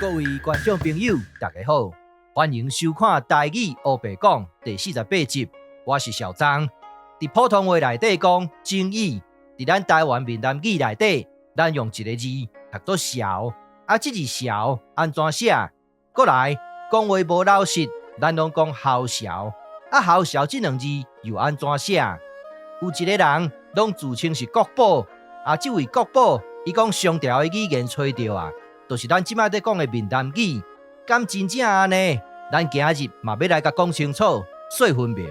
各位觀眾朋友，大家好，歡迎收看《台語烏白講》第48集，我是小張。佇普通話內底講正語，佇咱台灣閩南語內底，咱用一個字讀做潲，啊，這字潲按怎寫？閣來講話無老實，咱攏講姣潲，啊，姣潲這兩字又按怎寫？有一個人攏自稱是國寶，啊，這位國寶，伊講雙條的語言揣著啊，就是咱這擺咧講的閩南語，敢真正按呢？咱今日嘛欲來共講清楚，說分明。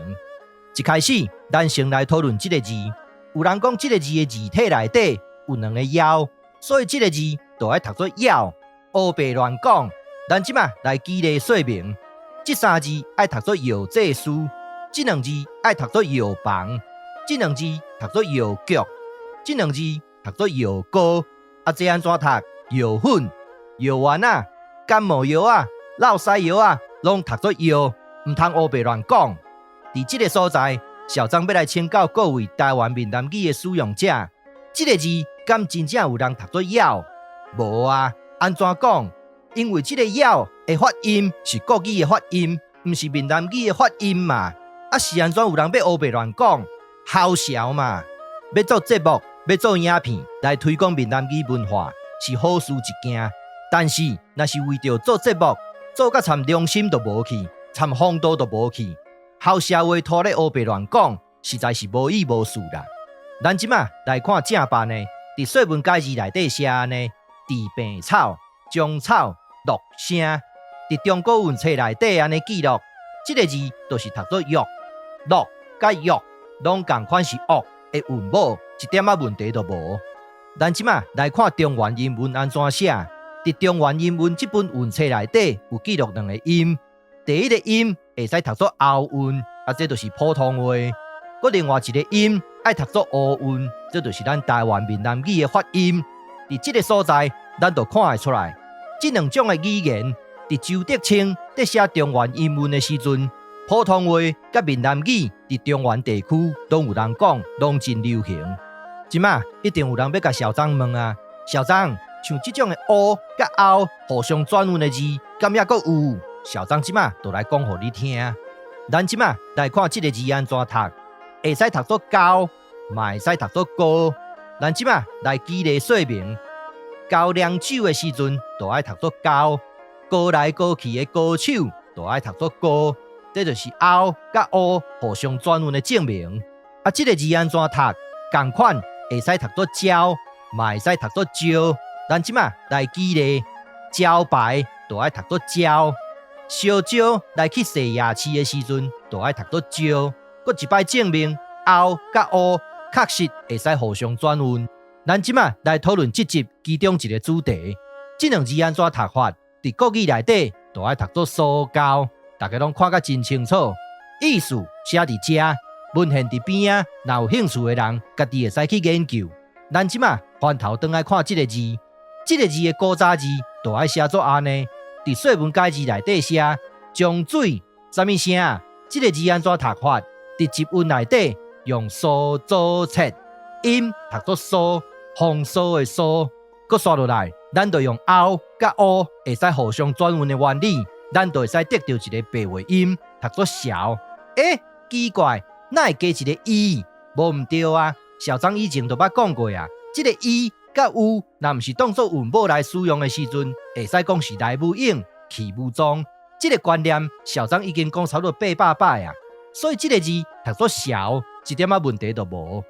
一開始，咱先來討論這個字。有人講這個字的字體內底有兩个枵，所以這個字就愛讀做枵。烏白亂講，咱這擺來舉例說明。這三字愛讀做藥劑師，這兩字愛讀做藥房，這兩字讀做藥局，這兩字讀做藥膏。啊，這按怎讀？藥粉、藥丸仔、感冒藥仔、落屎藥仔，攏讀做藥，毋通烏白亂講。佇這个所在，小張欲來請教各位台灣閩南語的使用者，這个字敢真正有人讀做枵？無啊，按怎講？因為這个枵的發音是國語的發音，毋是閩南語的發音嘛。啊，是按怎有人欲烏白亂講？姣潲嘛？欲做節目，欲做影片來推廣閩南語文化，是好事一件。但是，若是為著做節目，做甲參良心都無去，參風度都無去，姣潲話拖咧烏白亂講，實在是無意無事啦。咱這馬來看正版的，佇說文解字內底寫按呢：治病草、中草、樂聲。佇中國文冊內底按呢記錄，這个字就是讀做藥、樂佮藥，攏仝款是樂的韻母，一點仔問題都無。咱這馬來看中原音韻按怎寫？佇中原音韻這本韻冊內底有記錄兩个音，第一个音會使讀做喉韻，啊，這就是普通話；閣另外一个音愛讀做烏韻，這就是咱台灣閩南語的發音。佇這个所在，咱就看會出來，這兩種的語言，佇周德清佇寫中原音韻的時陣，普通話佮閩南語佇中原地區攏有人講，攏真流行。這馬一定有人欲共小張問啊，小張，像這種的烏佮甌互相轉韻的字，敢猶閣有？小張這馬就來講予你聽。咱這馬來看這个字按怎讀，會使讀做高，嘛會使讀做高。咱這馬來舉例說明，高粱酒的時陣，就愛讀做高；高來高去的高手，就愛讀做高。這就是甌佮烏互相轉韻的證明。啊，這个字按怎讀？仝款會使讀做焦，嘛會使讀做蕉。咱這馬來舉例，招牌就愛讀做焦，燒焦來去踅夜市的時陣，就愛讀做蕉。閣一擺證明，甌佮烏確實會使互相轉韻。咱這馬來討論這集其中一个主題，這兩字按怎讀法？佇國語內底就愛讀做蘇膠，大家攏看甲真清楚。意思寫佇遮，文獻佇邊仔，若有興趣的人，家己會使去研究。咱這馬翻頭轉來看這个字。這个字的古早字就愛寫做按呢，佇說文解字內底寫江水，啥物聲啊？這个字按怎讀法？佇集韻內底用蘇祖切音讀做蘇，風騷的騷。閣紲落來，咱就用甌佮烏會使互相轉韻的原理，咱就會使得著一个白話音讀做潲。欸，奇怪，哪會加一个伊？無毋對啊！小張以前就捌講過啊，這个伊佮烏，若毋是當做韻母來使用的時陣，會使講是來無影去無蹤。這个觀念，小張已經講差不多800擺啊。所以這个字讀做潲，一點仔問題都無。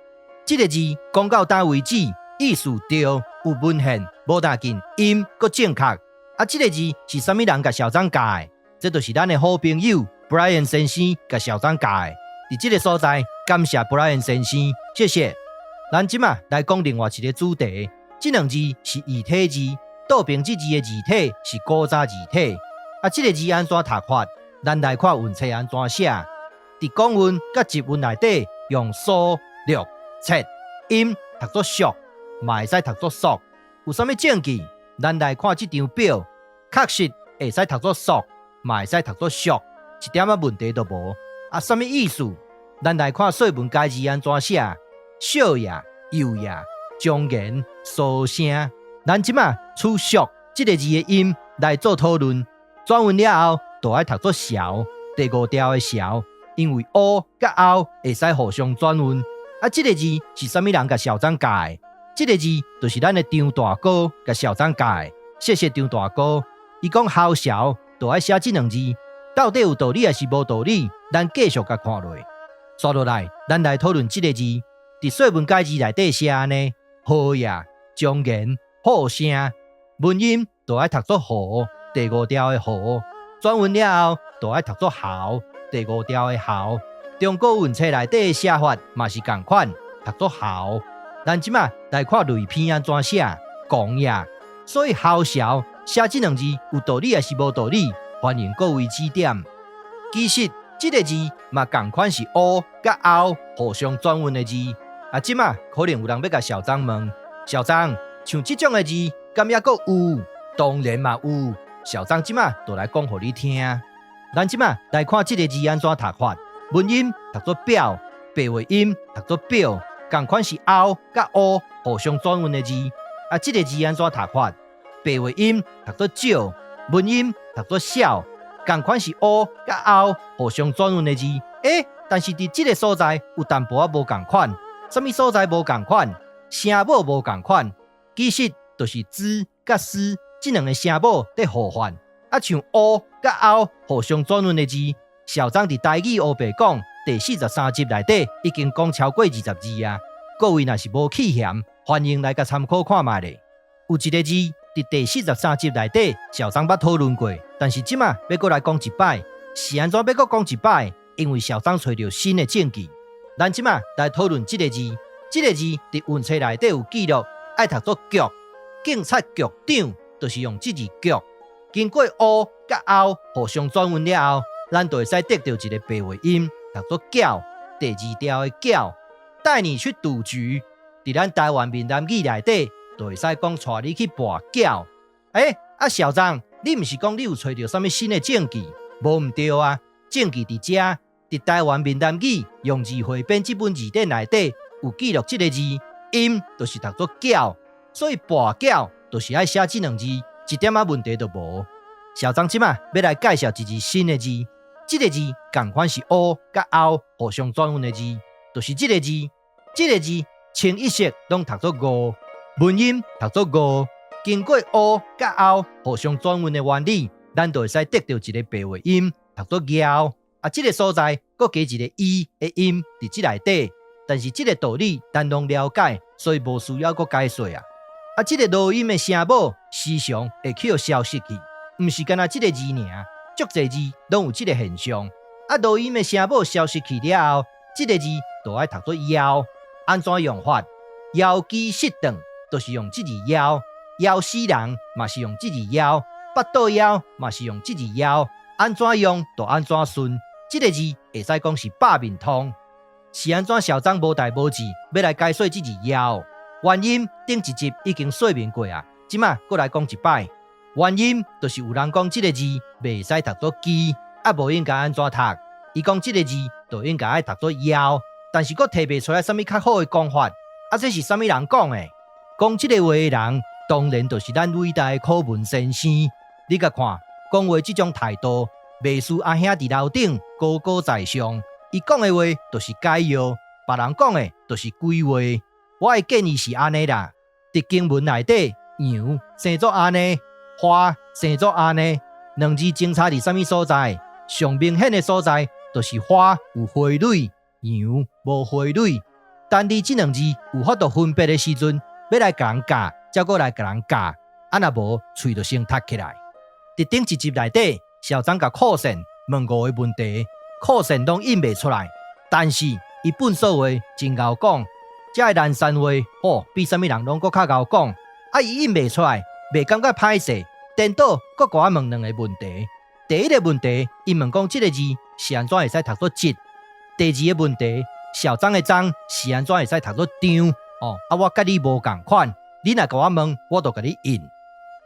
這个字講到今為止，意思對，有文獻，無要緊，音閣正確。啊，這个字是啥物人共小張教的？這就是咱的好朋友 Brian 先生共小張教的。佇這个所在，感謝 Brian 先生，謝謝。咱這馬來講另外一个主題。這兩字是異體字，倒爿這字的字體是古早字體。啊，這个字按怎讀法？咱來看韻冊按怎寫。佇講韻佮集韻內底，用蘇六切音讀做俗，嘛會使讀做索。有啥物證據？咱來看這張表，確實會使讀做索，嘛會使讀做俗，一點仔問題都無。啊，啥物意思？咱來看說文解字按怎寫：少爺、幼爺、中言、蘇聲。咱這馬取俗這个字的音，來做討論。轉韻了後，就愛讀做潲，第五調的潲，因為烏佮甌會使互相轉韻。啊，這个字是啥物人共小張教的？這个字就是咱的張大哥共小張教的。謝謝張大哥。伊講鱟潲就愛寫這兩字，到底有道理抑是無道理？咱繼續共看落。紲落來，咱來討論這个字。佇說文解字內底寫按呢：號也，重言，號聲，文音就愛讀做號，第五調的號。轉韻了後，就愛讀做豪，第五調的豪。中國文冊內底的寫法嘛是仝款，讀做豪。咱這馬來看類篇按怎寫，狂也。所以鱟潲寫這兩字有道理抑是無道理？歡迎各位指點。其實這个字嘛仝款是烏佮甌互相轉韻的字。啊，這馬可能有人欲共小張問，小張，像這種的字，敢猶閣有？當然嘛有。小張這馬就來講予你聽。咱這馬來看這个字按怎讀法。文音讀做表，白話音讀做表，仝款是甌佮烏互相轉韻的字。啊，這个字按怎讀法？白話音讀做少，文音讀做少，仝款是烏佮甌互相轉韻的字。欸，但是佇這个所在有淡薄仔無仝款，啥物所在無仝款？聲母無仝款，其實就是 ㄓ佮 ㄕ 這兩个聲母佇互換。啊，像烏佮甌互相轉韻的字，小張佇台語烏白講第43集內底已經講超過20字啊。各位若是無去嫌，歡迎來共參考看覓咧。有一个字佇第四十三集內底，小張捌討論過，但是這馬欲閣來講一擺，是按怎欲閣講一擺？因為小張揣著新的證據。咱這馬來討論這个字，這个字佇文冊內底有記錄，愛讀做局，警察局長就是用這字局。經過烏佮甌互相轉韻了後，咱就會使得著一个白話音，讀做繳，第二調的繳。帶你去賭局，佇咱台灣閩南語內底，就會使講帶你去跋筊。欸，啊小張，你毋是講你有揣著啥物新的證據？無毋對啊，證據佇遮，佇台灣閩南語用字彙編這本字典內底有記錄這个字，音就是讀做繳，所以跋筊就是愛寫這兩字，一點仔問題都無。小張這馬欲來介紹一字新的字，這个字仝款是烏佮甌互相轉韻的字，就是這个字。這个字清一色攏讀做五，文音讀做五。經過烏佮甌互相轉韻的原理，咱就會使得著一个白話音，讀做枵。啊，這个所在閣加一个伊的音佇這內底，但是這个道理咱攏了解，所以無需要閣解說啊。啊，這个濁音的聲母時常會去予消失去，毋是干焦這个字爾，足濟字攏有這个現象。啊，濁音的聲母消失去了後，這个字就愛讀做枵。按怎用法？枵飢失頓，就是用這字枵；枵死人嘛是用這字枵；腹肚枵嘛是用這字枵。按怎用就按怎順。這个字會使講是百面通。是按怎小張無代無誌欲來解說這字枵？原因頂一集已經說明過啊，這馬閣來講一擺。原因就是有人講這个字袂使讀做飢，啊無應該按怎讀？伊講這个字就應該愛讀做枵。但是閣提袂出來啥物較好的講法，啊，這是啥物人講的？講這个話的人，當然就是咱偉大的柯文先生。你共看，講話這種態度，袂輸阿兄佇樓頂高高在上。伊講的話就是解藥，別人講的就是鬼話。我的建議是按呢啦，佇經文內底，羊生做按呢，花生做按呢，兩字相差佇啥物所在？上明顯的所在，就是花有花蕊。羊無花蕊，當你這兩字有法度分別的時陣，欲來共人教，才閣來共人教，啊若無，喙就先窒起來。佇頂一集內底，小張共酷線問五个問題，酷線攏應袂出來，但是伊笨手話真𠢕講，遮的南山話吼，比啥物人攏閣較𠢕講，啊伊應袂出來，袂感覺歹勢，顛倒閣共我問兩个問題。第一个問題，伊問講這个字是按怎會使讀做這？第二个問題，小張的張是按怎會使讀做張？哦，啊，我佮你無仝款，你若共我問，我就共你應。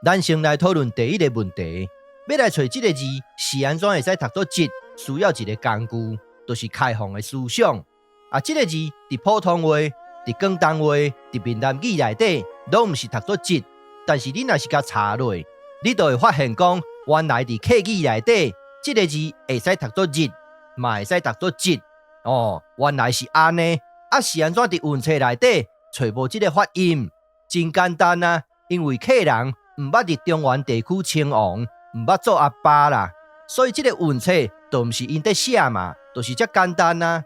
咱先來討論第一个問題，欲來揣這个字是按怎會使讀做這，需要一个工具，就是開放的思想。啊，這个字佇普通話、佇廣東話、佇閩南語內底，攏毋是讀做這，但是你若是共查落，你就會發現講，原來佇客語內底，這个字會使讀做日，嘛會使讀做節。哦，原來是按呢。啊，是按怎佇韻冊內底揣無這个發音？真簡單啊，因為客人毋捌佇中原地區稱王，毋捌做阿爸啦，所以這个韻冊就毋是𪜶佇寫嘛，就是遮簡單啊。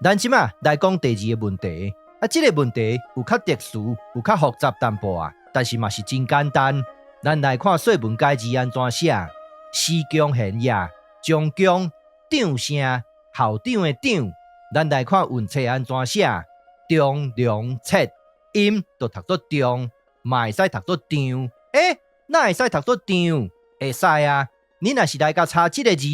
咱這馬來講第二个問題，啊，這个問題有較特殊，有較複雜淡薄仔，但是嘛是真簡單。咱來看說文解字按怎寫：施強賢也，將強，長聲，校長的長。咱來看韻冊按怎寫：中梁切，音就讀做中，嘛會使讀做張。欸，哪會使讀做張？會使啊！你若是來共查這个字，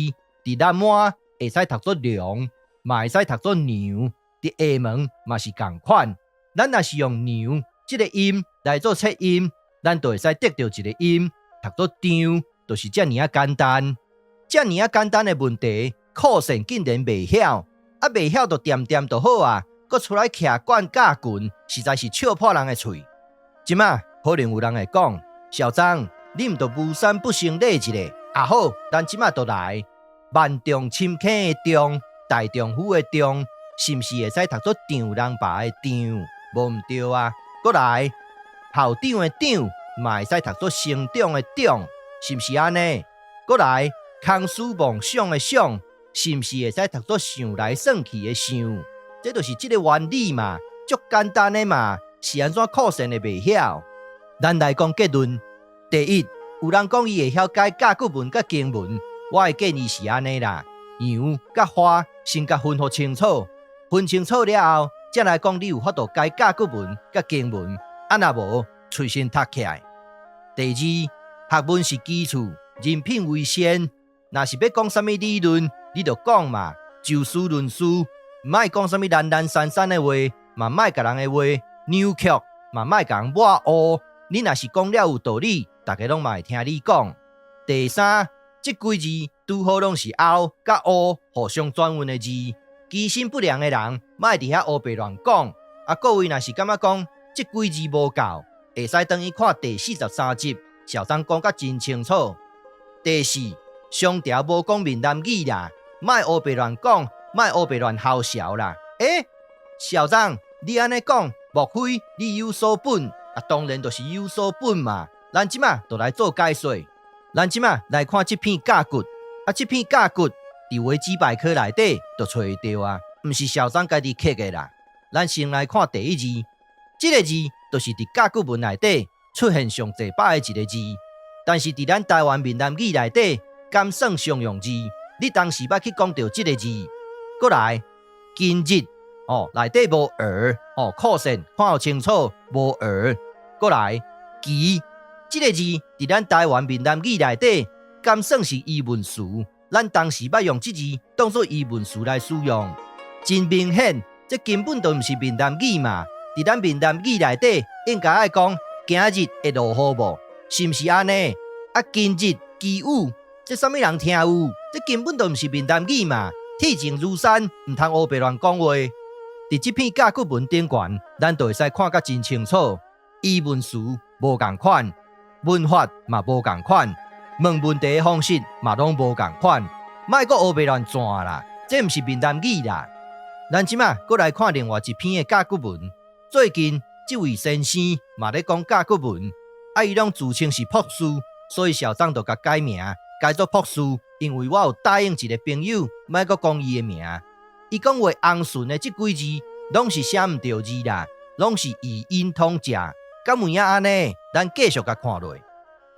佇南灣會使讀做梁，嘛會使讀做娘。佇廈門嘛是仝款。咱若是用娘這个音來做切音，咱就會使得著一个音，讀做張，就是遮爾仔簡單。遮爾仔簡單的問題，酷炫竟然袂曉，啊袂曉就恬恬就好啊，閣出來徛管教群，實在是笑破人的喙。這馬可能有人會講，小張，你毋就無三不成禮一个，啊好，咱這馬就來萬丈深坑的丈，大丈夫的丈，是毋是會使讀做丈人爸的丈？無毋對啊，閣來校長的長，嘛會使讀做成長的長，是毋是按呢？閣來空思妄想的想，是毋是會使讀做想來算去的想？這就是這个原理嘛，足簡單的嘛，是按怎酷炫會袂曉？咱來講結論。第一，有人講伊會曉解甲骨文佮金文，我的建議是按呢啦，楊佮花先共分予清楚，分清楚了後，才來講你有法度解甲骨文佮金文。啊若無，喙先讀起來。第二，學問是基礎，人品為先。若是欲講啥物理論，你就講嘛，就事論事，莫講啥物懶懶散散的話，嘛莫共人的話扭曲，嘛莫共人抹烏。你若是講了有道理，逐家攏嘛會聽你講。第三，這幾字拄好攏是凹佮烏互相轉韻的字，居心不良的人莫佇遐烏白亂講。啊，各位若是感覺講這幾字無夠，會使轉去看第43集，小張講甲真清楚。第四，上條無講閩南語啦，莫烏白亂講，莫烏白亂嘐潲啦。欸，小張，你按呢講，莫非你有所本？啊，當然就是有所本嘛。咱這馬就來做解說。咱這馬來看這片甲骨，啊，這片甲骨佇維基百科內底就揣會著啊，毋是小張家己刻的啦。咱先來看第一字，這个字就是佇甲骨文內底出現上濟擺的一个字，但是佇咱台灣閩南語內底，敢算常用字？你當時捌去講著這个字？閣來，今日哦，內底無兒哦，酷炫看予清楚，無兒。閣來，其這个字佇咱台灣閩南語內底，敢算是疑問詞？咱當時捌用這字當做疑問詞來使用，真明顯，這根本就毋是閩南語嘛。佇咱閩南語內底，應該愛講今日會落雨無？是毋是按呢？啊，今日祈雨，這啥物人聽有？這根本就毋是閩南語嘛！鐵證如山，毋通烏白亂講話。佇這片甲骨文頂懸，咱就會使看甲真清楚。疑問詞無仝款，文法嘛無仝款，問問題的方式嘛攏無仝款，莫閣烏白亂轉啦！這毋是閩南語啦。咱這馬閣來看另外一篇的甲骨文。最近這位先生嘛咧講甲骨文，啊，伊攏自稱是博士，所以小張就共改名，改做博士。因為我有答應一个朋友，莫閣講伊的名。伊講話紅蓀的這幾字攏是寫毋著字啦，攏是異音通借。敢有影按呢？咱繼續共看落。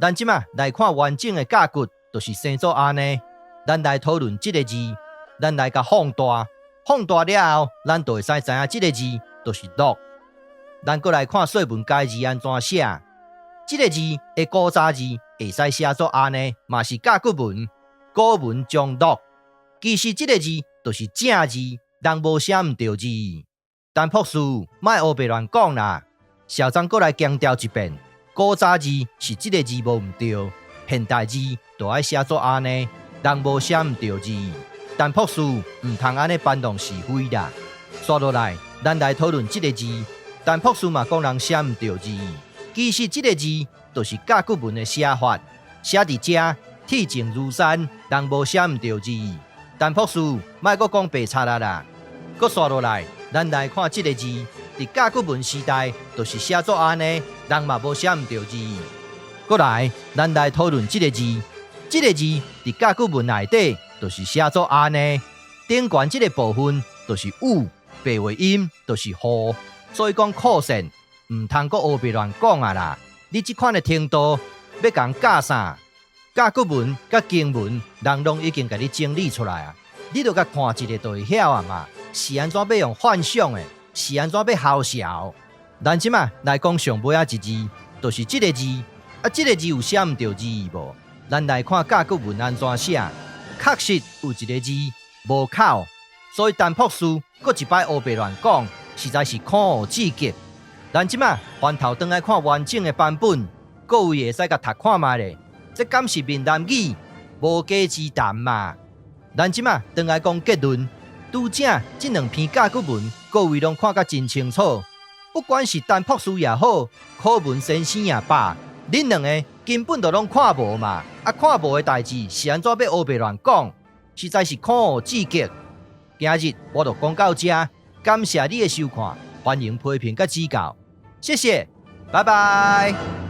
咱這馬來看完整的甲骨，就是生做按呢。咱來討論這个字，咱來共放大，放大了後，咱就會使知影這个字就是樂。咱閣來看說文解字按怎寫，這个字的古早字會使寫做按呢，嘛是甲骨文，古文中樂。其實這个字就是正字，人無寫毋著字。陳博士，莫烏白亂講啦。小張閣來強調一遍，古早字是這个字無毋著，現代字就愛寫做按呢，人無寫毋著字。陳博士毋通按呢搬弄是非啦。煞落來，咱來討論這个字。陳博士嘛講人寫毋著字，其實這个字就是甲骨文的寫法。寫佇遮，鐵證如山，人無寫毋著字。陳博士，莫閣講白賊啊啦！閣紲落來，咱來看這个字，佇甲骨文時代，就是寫做按呢，人嘛無寫毋著字。閣來，咱來討論這个字，這个字佇甲骨文內底，就是寫做按呢，頂懸這个部分就是雨，白話音就是雨，所以講擴散，毋通閣烏白亂講啊啦！你這款的程度，欲共人教啥？甲骨文佮金文，人攏已經共你整理出來啊！你著共看一下就會曉啊嘛。是按怎欲用幻想的？是按怎欲嘐笑？咱這馬來講上尾仔一字，就是這个字。啊，這个字有寫毋著字無？咱來看甲骨文按怎寫，確實有一个字無口，所以陳博士閣一擺烏白亂講，實在是可惡至極。咱這馬翻頭轉來看完整的版本，各位會使共讀看覓咧。這敢是閩南語？無稽之談嘛！咱這馬轉來講結論，拄才這兩篇甲骨文，各位攏看甲真清楚。不管是陳博士也好，柯文先生也罷，恁兩个根本就攏看無嘛！啊，看無的代誌是按怎欲烏白亂講，實在是可惡至極。今日我就講到這，感謝你的收看，歡迎批評佮指教，謝謝，拜拜。